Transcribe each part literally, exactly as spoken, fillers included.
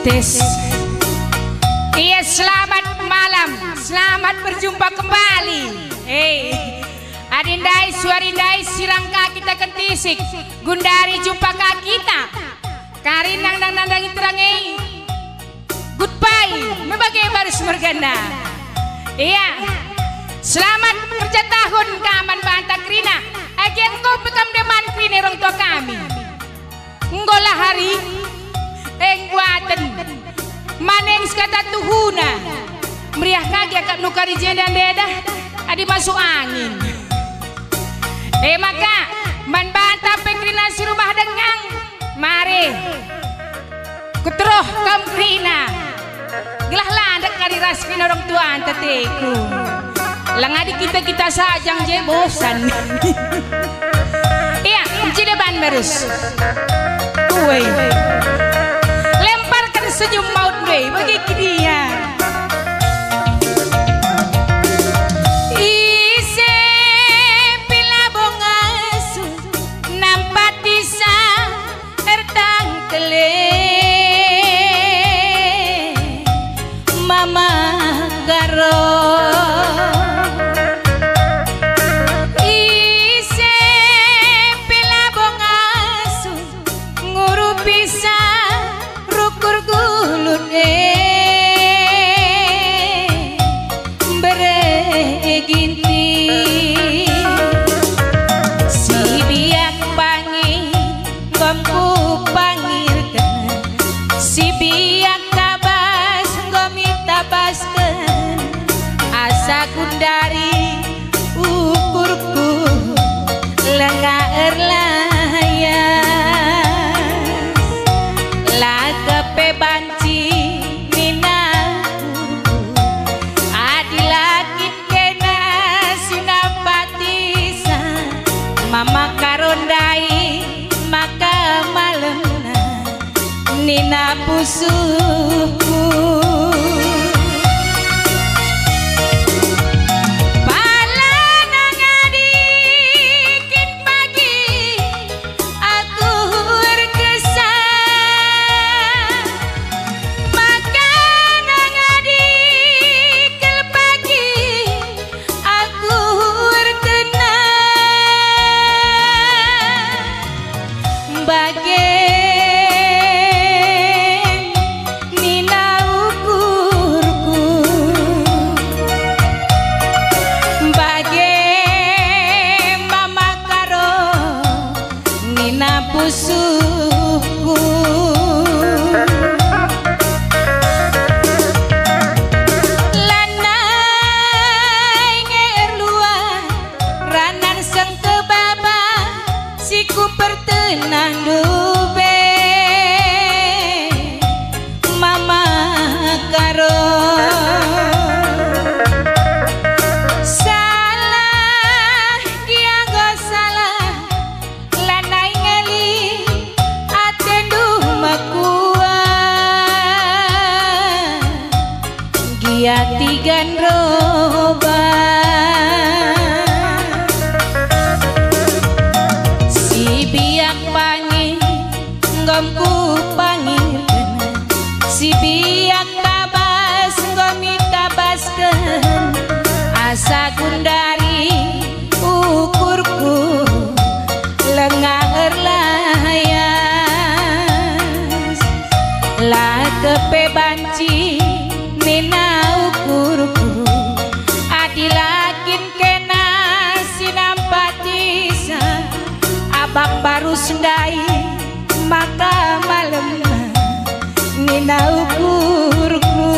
Tes. Iya, selamat malam, selamat berjumpa kembali. Hei, adi ndai suari ndai sirang ka kita kentisik, gundari jumpa ka kita. Karin nang nang nandangi terang e. Goodbye, me bage baru semergana. Iya. Selamat kerja tahun ka man banta kerina. Agen kopi kam deman kerina orang tua kami. Enggo lah hari, engguaten. Maneng sekata tuhuna. Meriah kagi akap nukari jenda ndeda, adi masuk angin. E maka, man banta pe kerina si rumah dengang, mari. Kuteruh kam kerina. Gelah landek kari ras kerina orang tuanta teku. Lang adi kita-kita saja je bosan. Iya, ncide ban berus. Uwe. Lemparkan senyum maut be bagi ke dia. Ise pila bongasu nampati sa ertangkele mama karo. Ise pila bongasu ngurupi sa rukur gulut e. Bere ginting si biak pangi, enggo ku pangirken, si biak tabas, enggo mi tabasken, asa gundari ukurku langa erlayas. La kepe banci nina ukurku, adi la kin kena si nampatisa, mama karo ndai maka malemna nina pusuhku. Pala nangadi kin pagi aku erkesa, maka nangadi kal pagi aku erkena. Bage nina ukurku, bage mama karo nina pusuhku. Lanai nge erluah ranan sengkebaba si kupertenah ndube mama karo. Salah gia enggo salah, lanai ngeli atendu mekuah. Gia tigan roba si biak pangi, enggo ku pangirken, si biak tabas, enggo mi tabasken, asa gundari ukurku langa erlayas. La kepe banci nina ukurku, adi la kin kena si nampatisa, abang barus ndai maka malemna nina ukurku.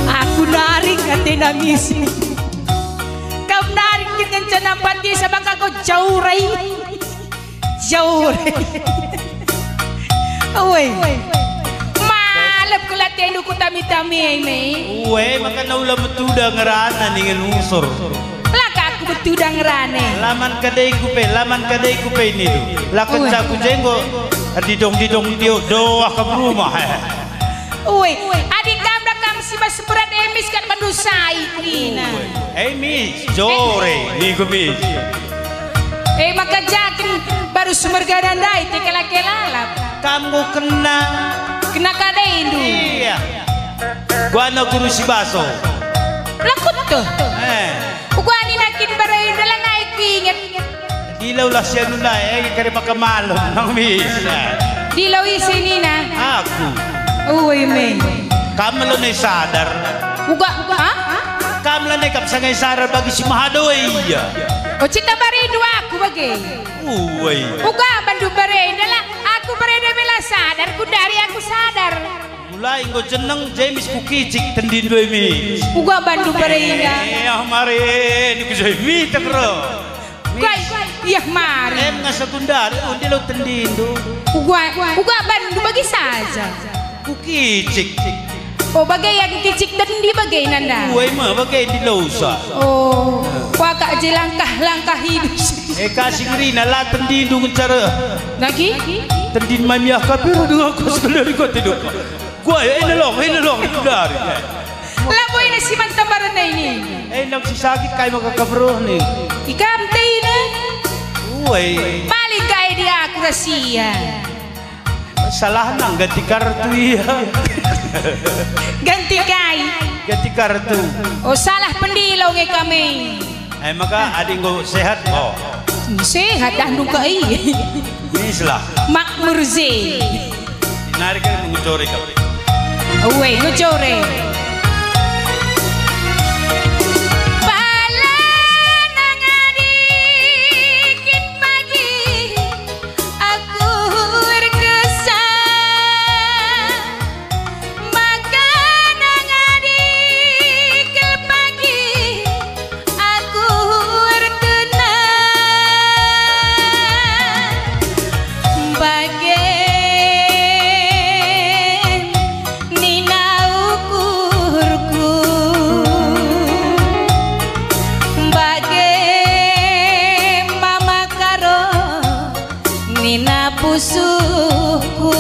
Aku nari ate nangis. Kam nari kin ngenca nampatisa maka ko jaurai. Jaurai. Ue. Malap kal atendu kutami-tami e me. Ue, maka na ula metuda ngerana ningen usur. La ka aku metuda ngerana. La man kadaiku pe, la man kadaiku pe nitu. La kenca ku jenggo, didong-didong dio, doah kam rumah. Ue, adi kam da kam si bas berat emis kan mandusai kerina. Emis, jore, niku mis. E maka jakin baru semergana ndai te kela-kelalap. Kam enggo kena. Kena kadendu. Iya. Guana guru si baso. Lakut tuh. Eh. Uga nina kin barenda lanai kuinget. Dilaulah si anu nai, eh, kari maka malem, nang bisa. Dilau ise nina? Aku. Uwe me. Kam lo nai sadar. Uga, ha? Kam lanai kam sangai sadar bagi si mahado ia. O cita barindu aku bage. Uwe. Uga bandu barenda lah, aku barenda me la sadar, kundari aku sadar. Mulai enggo jeneng James kukicik tendin dua mis. Uga bandu barenda. Eh, ah, mare, niku James tengro. Uga, iya mari. Em ngasa kundari, undi lo tendindu. Uga, uga bandu bagi saja. Kukicik. Oh, bage ya kicik tendi bage nanda. Uwe me bage di losa. Oh, kuakap je langkah-langkah hidup. Eh, kasih ngerina la tendindu ngencara. Nagi? Tendin mamiah kapir dengan aku sebenarnya kau tidur. Gua ya, ini long, ini long, dari. Labo ini si mantap barang ini. Eh, nang si sakit kai maka kaberuh nih. Ikam teh ini. Uwe. Paling kai di aku rahasia. Salah nang ganti kartu ia. Ganti kai? Ganti kartu. Oh, salah pendilo nge kami. Eh, maka adi enggo sehat, oh. Sehat dah nungka i. Mislah. Makmur ze. Nari kan mengucuri kau. Uwe, ngucuri. Pala nang adi kin pagi. Aku erkesah, maka nang adi kal pagi aku erkena. Bage nina ukurku, bage mama karo nina pusuhku.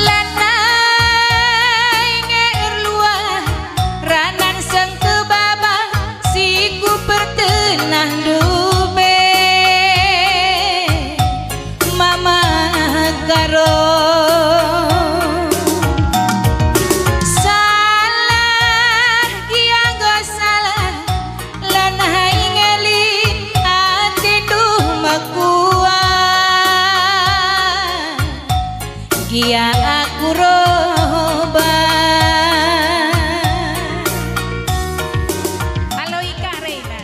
Lanai nge erluah ranan sengkebabah si kupertenah ndube. Mama karo. Salah gia enggo salah, lanai nge lit atendu mekuah. Gia aku roba. Halo, Ika Reina.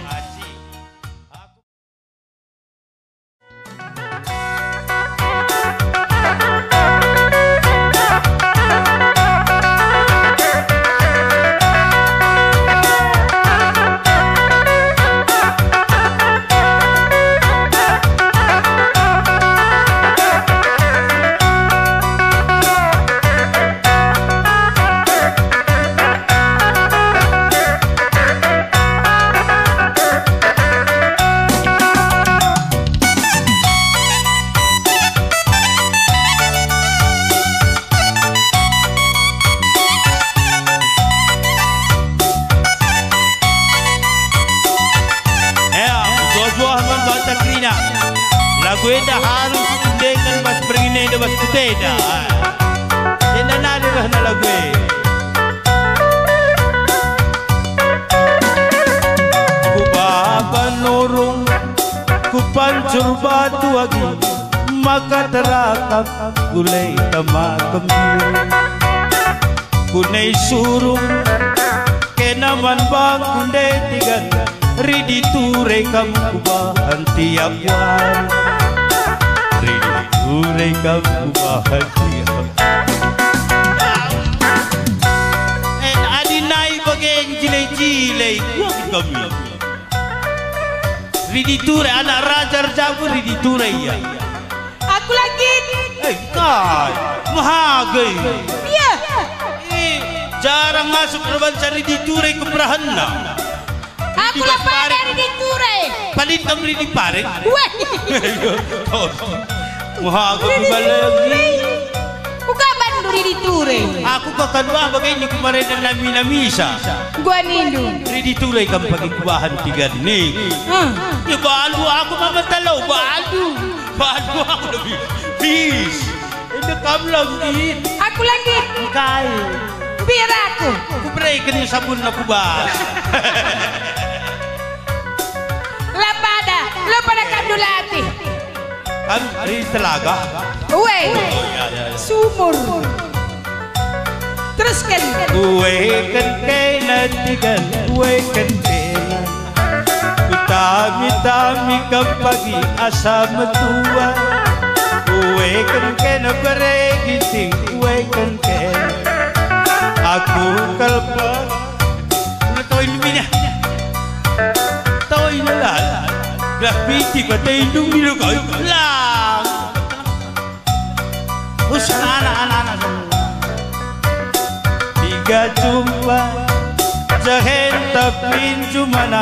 Ea, buah-buah man banta kerina. Lagu enda harus undeken bas perngin enda bas kuteda. Enda nari rehna lagu e. Kubaban nurung, kupancur batu agi, maka terakap gulai tama kembir. Kunai surung, kena man bangku ndai tigan, ridi ture kam kubahan tiap wari. Ridi ture kam kubahan tiap. Eh, adi nai bage jile-jile, kuah kami. Ridi ture, anak raja erjabu ridi ture ia. Aku lagi. Eh, kai, mehaga. Iya. Eh, jarang masuk erbansa ridi ture keperahenna. Aku la pada ridi ture. Paling kam ridi pare. Weh. Mehaga. Ridi ture. Uga bandu ridi ture. Aku kakaduah bage nina ku marenda nami-namisa. Gua nindu. Ridi tulai kam pagi kubahan tiga ni. Hmm. Ya balu aku mama talo, balu. Balu aku lebih. Bis. Itu kam langgit. Aku langgit. Kai. Biar aku. Kubereken sabun aku bas. La pada, la pada kam dulati. Kan di telaga. Uwe. Oh, iya, iya, iya. Sumur. Terusken. Uweken kena tiga, uweken kena. Kutami-tami kam pagi asa metua. Uweken kena bere Ginting, uweken kena. Aku kelpet. Ngetoi lumina. Toi nela. Gelah piti bata indung di lukau. Lang. Usaha anak-anak semua. Tiga jumpa jehen tapin jumana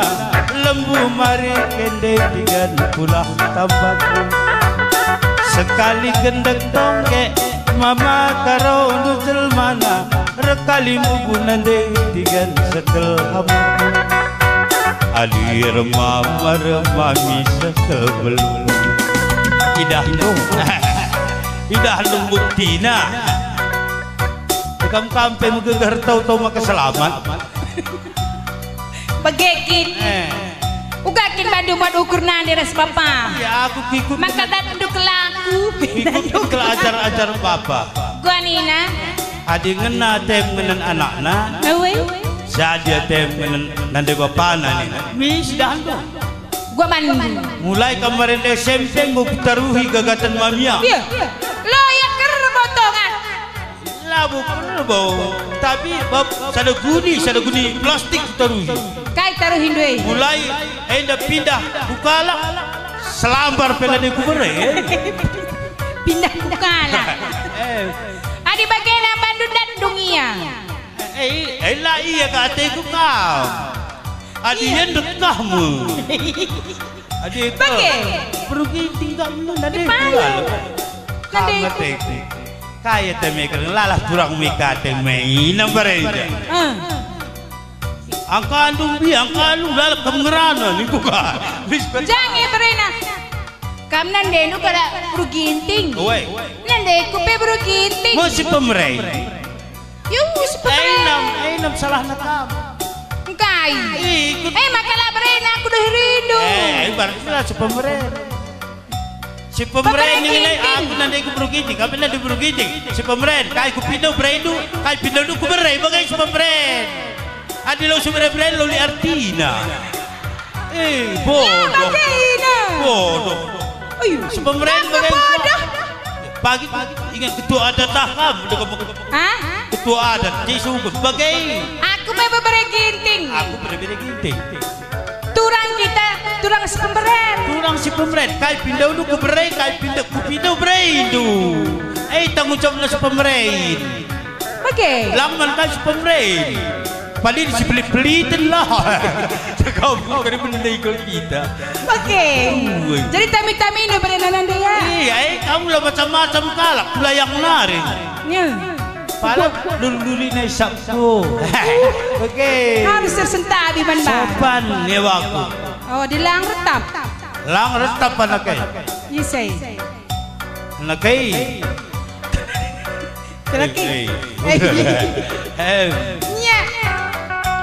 lembu mari kende tiga pulah tambaku. Sekali gendek tongke mama karo jelmana. Rekali mugu nande tigan sekel hamu. Adi rema-rema mi sekel belum. Idah ndung. Idah ndung buktina. Kam-kam pe megeger tau-tau maka selamat. Bage kin. Eh. Uga kin bandu muat ukur nande ras bapa. Ya, aku kikut. Maka datndu kelaku. Kikut kela ajar-ajar bapa. Gua nina. Adi ngena atem ngenen anakna. Awe. Jadi atem ngenen nande bapana nina. Mis dahndu. Gua man. Mulai kemarin S M P enggo kutaruhi gagaten mamia. Iya. Lo ya ker botongan. Labo perlu bau, tapi bab sada guni, sada guni plastik taruhi. Kai taruhi ndai? Mulai enda pindah ku kalak, selambar pe lade ku bere. Pindah ku kalak. Eh. Adi bagena bandu datndu ia. Eh, eh, la ia ka ateku kam. Adi ia ndekahmu. Adi itu. Bage. Pergi tinggal dulu, nade. Dipala. Nade. Kamu ateku. Kaya teme keren lalah turang mika teme ina barenda. Ah. Angka andung bi, angka andung lalap kam ngerana ni buka. Bis ber- Jange berena. Kam nande nu kada beru Ginting. Oi. Nande ku pe beru Ginting. Mo si pemere. Yu, si pemere. Enam, enam salahna kam. Engkai. Ikut. Eh, maka la berena aku deh rindu. Eh, ibaratlah si pemere. Si pemeren ini, aku nande ku beru Ginting, kami nande beru Ginting. Si pemeren, kai ku pindo berendu, kai pindondu ku bere, bage si pemeren. Adi lo si bere-beren lo li artina. Eh, bodoh. Bodoh. Ayo. Si pemeren bage bodoh. Pagi ingat ketua adat lah kam, udah kamu. Hah? Ketua adat, Jesu bage. Aku me bebere Ginting. Aku bebere Ginting. Turang kita, turang si pemeren. Turang si pemeren, kai pindondu ku bere, kai pindo ku pindo bereindu. Eh, tanggung jawabna si pemeren. Oke. Lang man kai si pemeren. Paling si pelit-peliten lah. Cakap kari benda ikut kita. Oke. Ui. Jadi tami-tami ini berenang nande ya. Iya, eh, kamu lah macam-macam kalak, pula yang menarik. Ya. Pala luli-luli nai sabtu. Oke. Harus tersentabi man ba. Sopan ngewaku. Oh, di lang retap. Lang retap anak e. Isai. Anak e. Anak e. Eh, eh. Eh. Nya.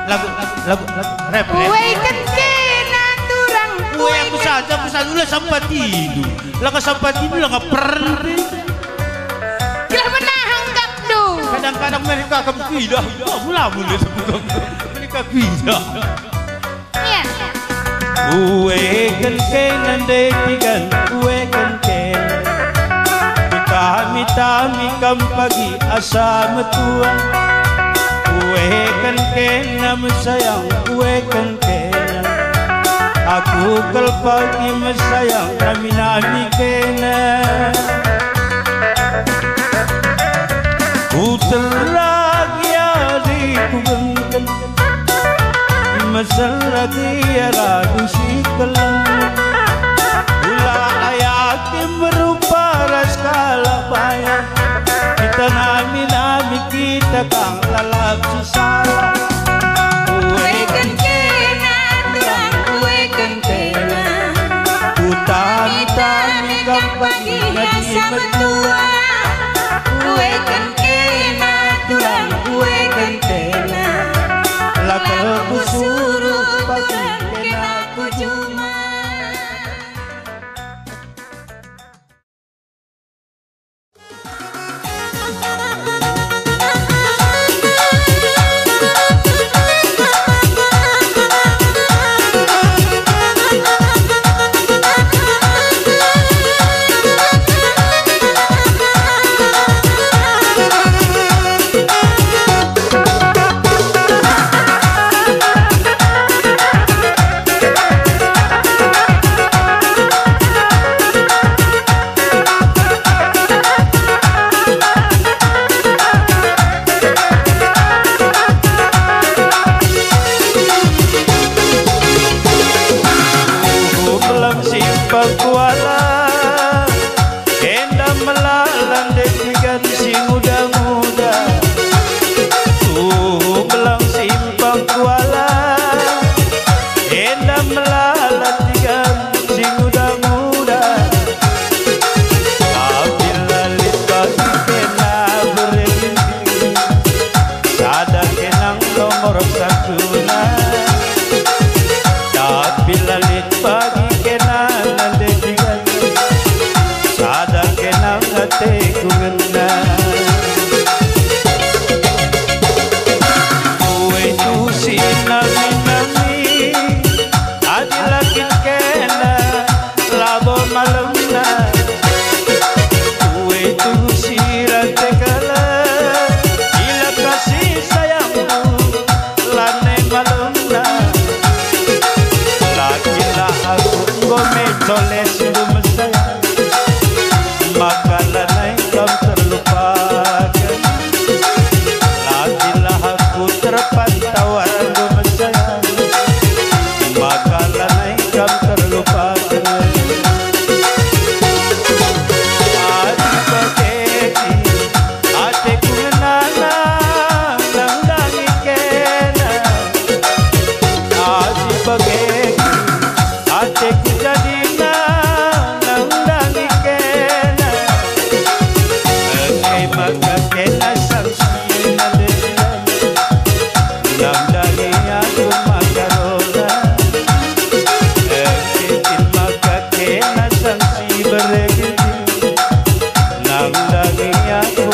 Lagu, lagu, lagu, rap, rap. Uweken kena turang. Uwe, aku saja, aku saja, ula sampat tidu. Laka sampat tidu, laka peren. Gelah menahan gapdu. Kadang-kadang mereka akan pindah. Kamu lah boleh sebut. Mereka pindah. Iya. Uweken kena ndai tigan, uweken kena. Kutami-tami kam pagi asa metua. Uweken kena mesayang, uweken kena. Aku kal pagi mesayang, nami-nami kena. Uteragi adi kugengken, mesel adi radu si keleng. Ula ayaki merupa ras kalak bayak, kita nami-nami ki Bang lalap susah. Kueken kena, Tuhan, kueken kena. Kutami-tami kam pagi asa metua. Kueken kena, Tuhan, kueken kena. La kel kusuruh pagi kena ku juma. Tuhu belang Simpang Kuala, enda melala nde tigan si nguda-nguda. Tuhu belang Simpang Kuala, enda melala tigan si nguda-nguda. Tapi la lit pagi kena bere ginting, sada kena nomor satuna. Tapi la lit pagi kena nande tiga, sada kena ateku ngena. Kue tusi nami-nami, adi la kin kena labo malemna. Kue tusi rate kalak, ila kasih sayangku, lanai malemna. La kin lah aku enggo me coles ndum sayang, maka lanai kam terlupaken. La kin lah aku terpantau arah ndum sayang, maka lanai kam terlupaken. Adi bage kin ateku ngenana nandangi kena. Adi bage kin ateku jadina nandangi kena. Engkai maka kena sanksi nande nandangi aku maka rola. Engkai kin maka kena sanksi bere ginting nandangi aku